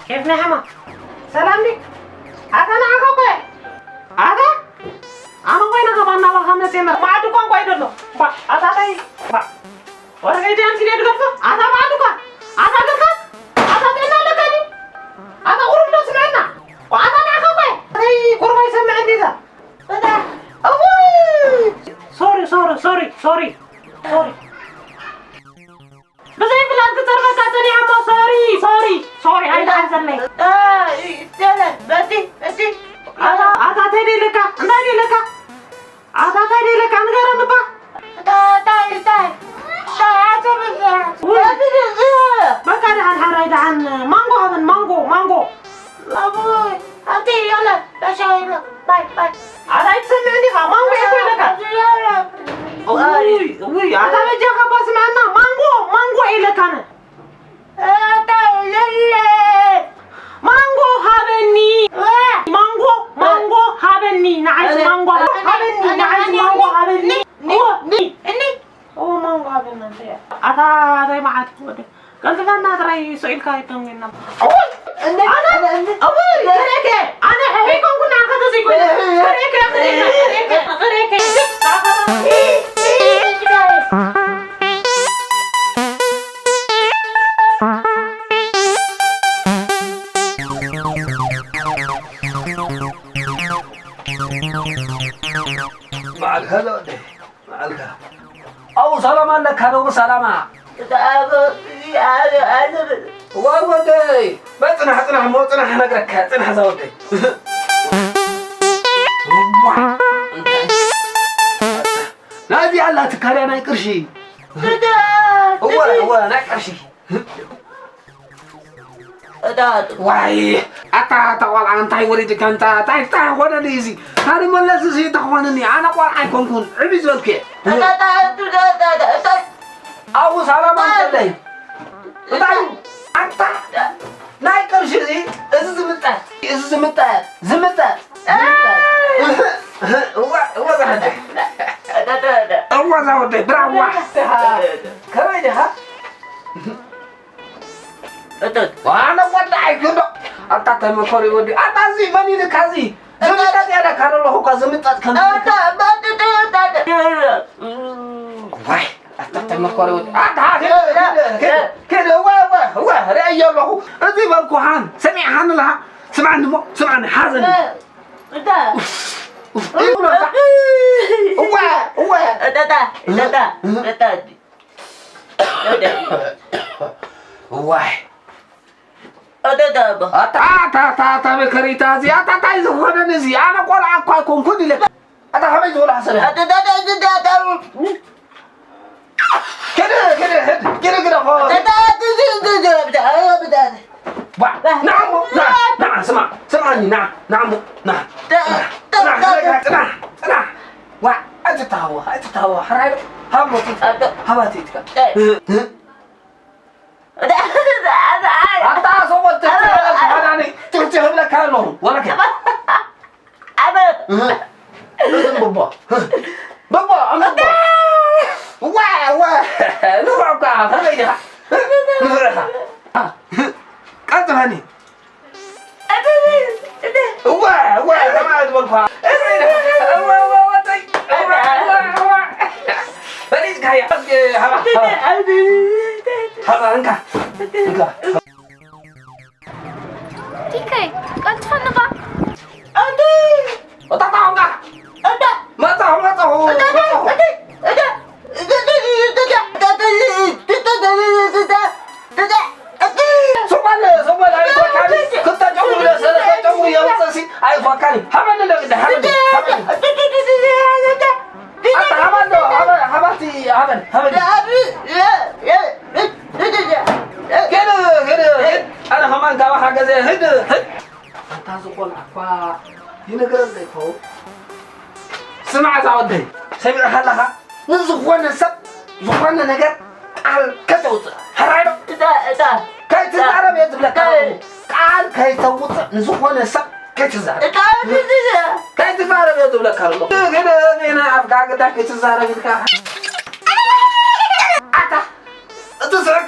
ኬፍ ናይ ሓማ ሰላም ዲ ኣታ ንዓኻ እኮ ኣታ ኣነ ኮይና ካብ ኣናባኻ መፅና ማዕዲ እኳ እንኳ ይደሎ ኣታ ታይ ወረቀይቲ ኣምሲለ ድገርፎ ኣታ ማዕዲ እኳ ኣታ ገርካ ኣታ ጥዕና ኣለካ ዲ ኣታ ቁሩብ ዶ ስምዐና ኣታ ንዓኻ እኮ ታይ ቁሩብ ኣይሰምዐን ዲዛ እታ እውይ ሶሪ ሶሪ ሶሪ ሶሪ ሶሪ ብዘይ ፍላጥ ክጸርበካ ጸኒሐ እሞ ሶሪ ሶሪ ሶሪ ኣይትሓዘለይ። በቲ በቲ ኣታ ኣታ እንታይ ደይለካ እንታይ ደይለካ ኣታ እንታይ ደይለካ ንገረኒ እባ። እንታይ እንታይ እንታይ ኣታ በቃ ደሓን ሓራይ ደሓን ማንጎ ሃበን ማንጎ ማንጎ። ኣቦይ ኣቲ ያለ በሻይሎ ባይ ባይ ኣታ ኣይትሰምዕን ዲኻ ማንጎ እኮ ኢለካ። እውይ እውይ ኣታ በጃኻ እባ ስምዐና ማንጎ ማንጎ ኢለካ ኣነ። ኣታ ለለ ማንጎ ሃበኒ ማንጎ ማንጎ ሃበኒ ንዓይሲ ማንጎ ሃበኒ ንዓይሲ ማንጎ ሃበኒ እወ እኒ እኒ እወ ማንጎ ሃበኒ ኣታ እንታይ መዓት ወደ ቀልጥፈና ጥራይ ስኢልካ ኣይተምኔና። እወይ! ኣነ፣ እወይ! ክርእየከ! ኣነ ሕሕይ ኮንኩ ንዓኻ ተዘይኮይነ። ክርእየከ፣ ክርእየከ፣ ክርእየከ፣ ክርእየከ። በዓል ሀሎ ወደይ፣ በዓልካ። ኣው ሰላም ኣለካ ዶ ሰላማ? እታ ኣቦ፣ እዚ ኣነ፣ ኣነ፣ ዋይ ወደይ፣ በይ ጽናሕ፣ ጽናሕ፣ እሞ ጽናሕ እነግረካ፣ ጽናሕ እዛ ወደይ። እዋ፣ እንታይ? ናዚ ኣላ ትካልያ ናይ ቅርሺ። እታ፣ እዋ፣ እታ፣ እዋ፣ ናይ ቅርሺ። እታ፣ ዋይ፣ ኣታ፣ ኣታ ቆልዓ እንታይ ወሪድካ፣ እንታ፣ እንታይ፣ እንታይ ኾነኒ እዚ? ታዲ መለስ እዚ እንታይ ኾነኒ? ኣነ ቆልዓ ኣይኮንኩን፣ ዕብይ ዝበልኩ እየ። እታ፣ እታ፣ እታ፣ እታ፣ እታ፣ እታ፣ ኣብኡ ሳላማ እንታይ? እንተለይ። እንታይ? ኣንታ ናይ ቅርሺ እዚ፣ እዚ ዝምጠ፣ እዚ ዝምጠ፣ ዝምጠ፣ ዝምጠ። እዋ፣ እዋ፣ ዛሕደ። እዋ፣ ዛወደይ፣ ብራዋ። ከመይ ዲኻ? እቶት። ዋነ ወዲ ኣይክዶ። ኣታ ተመኮሪ ወዲ። ኣታ እዚ መን ኢልካ እዚ? ዝምጠጥ ያለ ካደለኹ እኳ ዝምጠጥ ከም ኣታ፣ ኣታ፣ ኣታ፣ ዋይ፣ ኣታ ተመኮሪ ወዲ። ኣታ፣ ኪድ፣ ኪድ፣ ኪድ፣ ኪድ፣ እወ፣ እወ፣ እወ፣ ርእየ ኣለኹ። እዚ በልኩ ሃን፣ ሰሚዕሃኒ ለሃ። ስምዓኒ እሞ፣ ስምዓኒ፣ ሓዘኒ። እታ። እወ፣ እወ። እታ፣ እታ፣ እታ፣ እታ። ዋይ። ኣታ፣ ኣታ፣ ኣታ፣ ኣታ፣ መከሪታ እዚ፣ ኣታ፣ እንታይ ዝኾነን እዚ? ኣነ ቆልዓ እኳ ኣይኮንኩን ኢለ። ኣታ፣ ከመይ ዝበሉ ሓሰብ? ኣታ፣ ኣታ፣ ኣታ፣ ኣታ፣ ኣታ። ከደ፣ ከደ፣ ከደ፣ ከደ፣ ከደ፣ ሆ። ኣታ፣ ኣታ፣ ኣታ፣ ኣታ፣ ኣታ፣ ኣታ። ባ፣ ና፣ ና፣ ና፣ ስማ፣ ስማኒ፣ ና፣ ና፣ ና፣ ና፣ ና፣ ና፣ ና፣ ና። ዋ፣ ኣይትታወ፣ ኣይትታወ፣ ሓራይ፣ ሃቦ፣ ኣታ። ሃባቲ፣ ትካ። እ፣ እ። ኣታ ሰቦት ተሓዳኒ ጭፍጭፍ እብለካ ኣለኹ። ወለከ። ኣበ። እህ። እዝም ብቦ። ብቦ፣ ኣም ብቦ። ዋ፣ ዋ። ንፉዕ እኳ፣ ከመይ ዲኻ? ንፉዕ ኢኻ። ቀልጥፈኒ። እወ፣ እወ፣ ከማይ ዝበልኳ። እወ፣ እወ፣ እወ፣ ተይ። እወ፣ እወ፣ እወ። በሊጽካያ። ሃባ፣ ሃባ። ሃባ፣ እንካ። እንካ። ቲከይ፣ ቀልጥፈኒ እባ። እታ፣ እታ፣ እታ። መጻኹ፣ መጻኹ፣ መጻኹ። ሱቕ በል፣ ሱቕ በል፣ ኣይኮርካኒ። ክልተ ጨጉሪ ዶ ሰለስተ ጨጉሪ የውፅእ ሲ፣ ኣይኮርካኒ። ሃበኒ እንዶ ግዳ፣ ሃበኒ፣ ሃበኒ። ኣታ ሃባ እንዶ፣ ሃበ፣ ሃባቲ፣ ሃበን፣ ሃበኒ። ሂድ፣ ሂድ፣ ሂድ። ኣነ ከማን ካባኻ ገዘ፣ ሂድ፣ ሂድ። ኣንታ ዝኾነ እኳ ይነግረለይ እኮ። ስማዕ እዛ ወደይ፣ ሰሚዕካ ኣለኻ? ንዝኾነ ሰብ ዝኾነ ነገር ቃል ከተውፅእ። ሕራይ ዶ? እታ፣ እታ፣ ከይትዛረብ እየ ዝብለካ እታ፣ ዘለኹ። ቃል ከይተውፅእ ንዝኾነ ሰብ ከይትዛረብ። እታ፣ እታ፣ እታ፣ እታ። ከይትዛረብ እየ ዝብለካ ዘለኹ። ግን እኔ ኣፍካ ግዳ ከይትዛረብ ኢልካ። ኣታ፣ እቲ ስሕቅ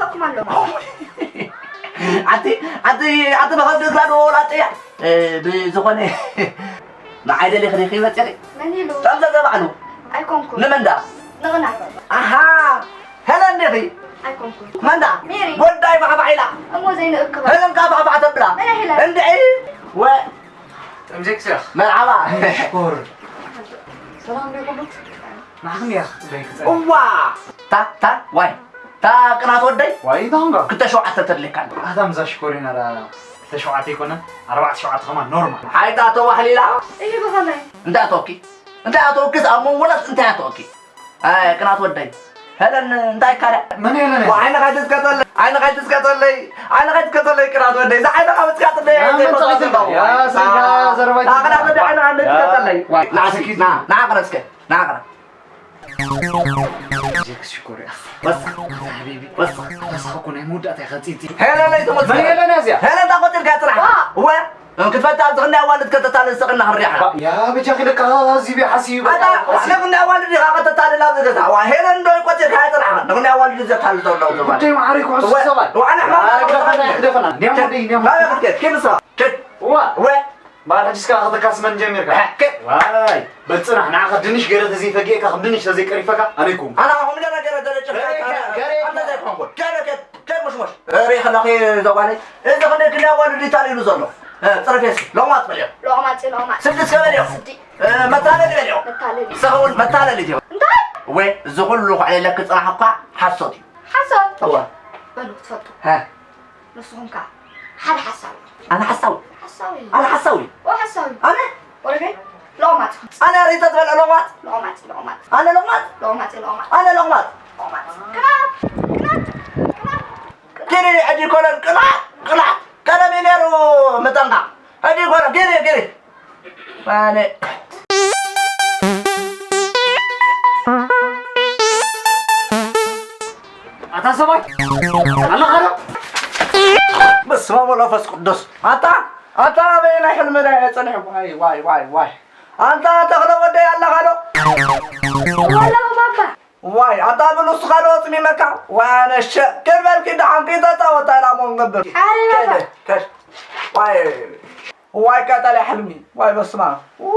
ፈኩም ኣሎ። ኣቲ ኣቲ ኣቲ ብኸብዲ እግራ ዶ ላጠያ ብዝኾነ ንዓይ ደሊኽኒ ከይመፅኺ መን ኢሉ? ከምዘ ዘባዕሉ ኣይኮንኩን። ንመን ደኣ? ንቕናት። ኣሃ፣ ሄለን ዲኺ? ኣይኮንኩን። መን ደኣ? ሜሪ። ጎዳይ ፋዕፋዕ ኢላ። እሞ ዘይንእክባ። ሄለን ከኣ ፋዕፋዕ ተብላ። መን ሄለን? እንድዒ። ወ- ጠምዜክስያኽ። መርሓባ። ሽኮር። ሰላም ዶ ይኹሉ? ንዓኽን እያ ክጽበይ ክጸንሕ። እዋ! ታ፣ ታ፣ ዋይ። ታ ቅናት ወደይ? ዋይ፣ ታ ኾንካ? ክልተ ሸውዓተ ተድልየካ። ኣታ ምዛ ሽኮሪና ዳ ክልተ ሸውዓተ ይኮነን? ኣርባዕተ ሸውዓተ ከማን ኖርማል። ሓይታ ተዋሕሊላ? እሂ፣ ብኸመይ? እንዳ ኣተወኪ? እንዳ ኣተወኪስ ኣብ መንጎናስ እንታይ ኣተወኪ? ኣይ፣ ቅናት ወደይ። ሄለን እንታይ ካዳ? መን ሄለን እያ? ዓይንኻ ኣይትስከተለይ፣ ዓይንኻ ኣይትስከተለይ፣ ዓይንኻ ኣይትስከተለይ ቅናት ወደይ። እዛ ዓይንኻ ምትስካተለይ ያ፣ መን ጸቒጥልካ? ያ፣ ስልካ ዘረባ ና፣ ቅናት ወደይ ዓይንኻ ኣይትስከተለይ። ያ። ዋይ፣ ና፣ ና፣ ና፣ ቅረስከ፣ ና፣ ቅረ። ጀክስ ሽኮር እያ። ወሳ፣ ሓቢቢ። ወሳ። ወሳ እኮ ናይ መወዳእታ ኢኻ፣ ጺጺ። ሄለን ኣይትሞት። መን ሄለን እያ እዚኣ? ሄለን ታቆጢርካ ጥራሕ። ዋ! እወ። ክትፈታ ኣብዚ ክንደይ ኣዋልድ ከተታለ ዝስቕና ክንሪሓ። ያ በጃኺ ለካ ኣዚቢ ሓሲቡ ኣታ በቃ። ንክንደይ ኣዋልድ ኢኻ ከተታልል ኣብዚ ገዛ። ዋ ሄለን ዶ ይቆጽርካ ይጥራሕ። ንክንደይ ኣዋልድ ዘታልል ዘሎ ዘባል። ጉዳይ ማዕረ ይኩሕሱ እወ። ሰባት። ዋዕና ኣይ፣ ሕማም ግደፈና፣ ግደፈና። እንዲያም ወደይ፣ እንዲያም ዋ፣ ወደይ። ኬድ፣ ኬድ ንሳ። ኬድ። ዋ። እወ። እምበኣር ሕጂ እስካ ከተካስመን ጀሚርካ። ሕክእ። ዋይ፣ በል ጽናሕ፣ ንዓኻ ድንሽ ገይረ ተዘይፈጊኤካ፣ ከም ድንሽ ተዘይቀሪፈካ፣ ኣነ ኣይኮንኩን። ኣነ ኮሚደረ ገይረ ተዘይጨፍጨፍካ፣ ገሬ፣ ገሬ። ኣንተ ዘይኮንኩ። ገሬ፣ ገሬ፣ ገሬ፣ ሙሽ፣ ሙሽ። ሪኢ ከለኺ ዘጓለይ፣ እዚ ክንደይ ክንደይ ኣዋልድ ይታልሉ ዘሎ። እ፣ ጽረፊ እስኪ፣ ሎቕማጽ በልዮ። ሎቕማጽ፣ ሎቕማጽ። ስዲ እስከ በልዮ። ስዲ። እ፣ መታለሊ በልዮ። መታለሊ። ንስኺ እውን መታለሊ ኢኺ። እንታይ? ወይ፣ እዚ ኩሉ ከዕልለኪ ጽናሕ እኳ ሓሶት እዩ። ሓሶት? እወ። በሉ፣ ትፈልጡ። ሀ። ንስኹም ከኣ ሓደ ሓሳዊ። ኣነ ሓሳዊ? ሓሳዊ። ኣነ ሓሳዊ? ኦ፣ ሓሳዊ። ኣነ? ወረገ? ሎቕማጽ። ኣነ ሪተ ዝበልዐ ሎቕማጽ? ሎቕማጽ፣ ሎቕማጽ። ኣነ ሎቕማጽ? ሎቕማጽ፣ ሎቕማጽ። ኣነ ሎቕማጽ? ሎቕማጽ። ቅናት፣ ቅናት፣ ቅናት። ኪዲ ሕጂ ኮለን ቅናት፣ ቅናት። ቀደም እዩ ነይሩ ምጥንቃቕ። ሕጂ ኮለን፣ ኪዲ፣ ኪዲ። ኣነ ኣታ ሰብኣይ ኣለኻ ዶ? በስመ አብ ወመንፈስ ቅዱስ። ኣታ፣ ኣታ ኣበየናይ ሕልሚ ዳ እየ ጸኒሐ? ዋይ፣ ዋይ፣ ዋይ፣ ዋይ። ኣንታ ተኽለ ወደይ ኣለኻ ዶ? ወላ ባባ። ዋይ፣ ኣታ ብሉስኻ ዶ ጽሚመካ? ዋይ፣ ኣነሸ፣ ክድ በልኪ ደሓን ከይተጻወታ ኢና እሞ ንገብር። ሓሪ ባባ። ከደ፣ ከደ። ዋይ። ዋይ ቀጠልያ ሕልሚ፣ ዋይ በስመ ኣብ። ኡ።